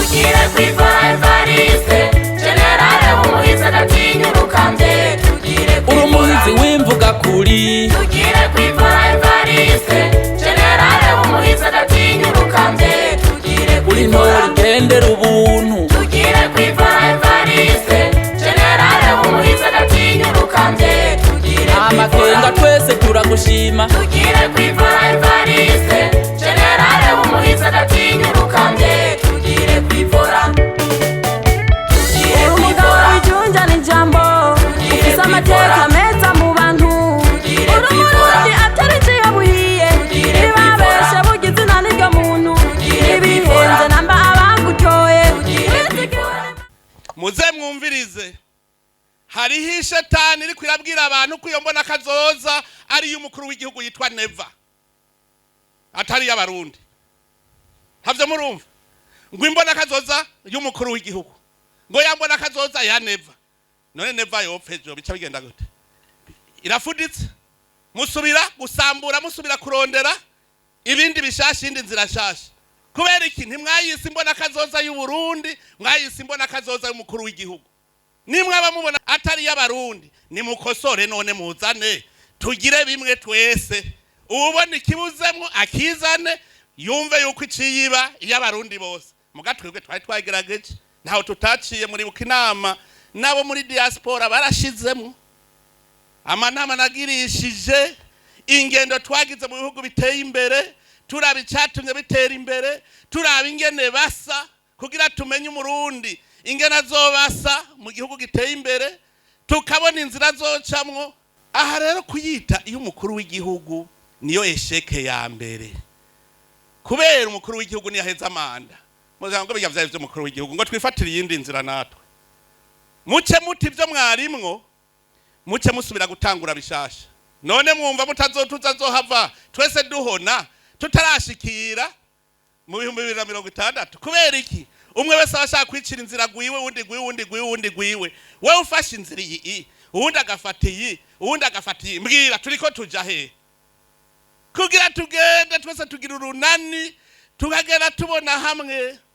Tugire kwivura Evariste, général w'umuhizi agatinyurukambye. Tugire Uri umuhizi kwivura. w'imvuga kuri. Tugire kwivura Evariste, général w'umuhizi agatinyurukambye. Tugire Uri intore kwivura. igendera ubuntu. Tugire kwivura Evariste, général w'umuhizi agatinyurukambye. Tugire Amakenga kwivura. twese turagushima. Tugire kwivura Evariste, général w'umuhizi agatinyurukambye. Tugire kwivura. Tugire Uri umugabo kwivura. w'ijunja n'ijambo, ufise amateka meza mu bantu. Tugire Uri kwivura. Umurundi atari iciye buhiye. Tugire Ntibabeshe bugize izina n'iryo muntu. Tugire kwivura. Ntibihenze namba abagutoye. Tugire kwivura. Muze mwumvirize, hariho ishetani iriko irabwira abantu ko iyo mbona kazoza ari iy'umukuru w'igihugu yitwa Neva, atari iy'Abarundi. Ntavyo murumva ngo imbona kazoza y'umukuru w'igihugu, ngo yambona kazoza ya Neva. None Neva yopfa ejo, bica bigenda gute? Irafuditse, musubira gusambura, musubira kurondera ibindi bishasha, iyindi nzira nshasha. Kubera iki? Ntimwayise imbona kazoza y'Uburundi, mwayise imbona kazoza y'umukuru w'igihugu. Nimwaba mubona atari iy'Abarundi, nimukosore. None muzane tugire bimwe twese, uwubona ikibuzemwo akizane, yumve yuko iciyiba iy'Abarundi bose. Muga twebwe twari twagerageje, ntaho tutaciye. Muribuka inama nabo muri diaspora barashizemwo, amanama nagirishije, ingendo twagize mu bihugu biteye imbere, turaba icatumye bitera imbere, turaba ingene basa kugira tumenye Umurundi ingene azobasa mu gihugu giteye imbere, tukabona inzira azocamwo. Aha rero kuyita iyo umukuru w'igihugu niyo échec ya mbere, kubera umukuru w'igihugu niyo aheza manda, mugira ngo bijya vyari vy'umukuru w'igihugu, ngo twifatire iyindi nzira natwe. Muce muti ibyo mwarimwo, muce musubira gutangura bishasha. None mwumva mutazotuza azohava twese duhona tutarashikira mu 2060? Kubera iki? Umwe wese aba ashaka kwicira inzira gwiwe, uwundi gwiwe, uwundi gwiwe, uwundi gwiwe. Wewe ufashe inzira iyi, uwundi agafata iyi, uwundi agafata iyi. Mbwira, turiko tuja hehe? Kugira tugende twese tugira urunani, tukagenda tubona hamwe.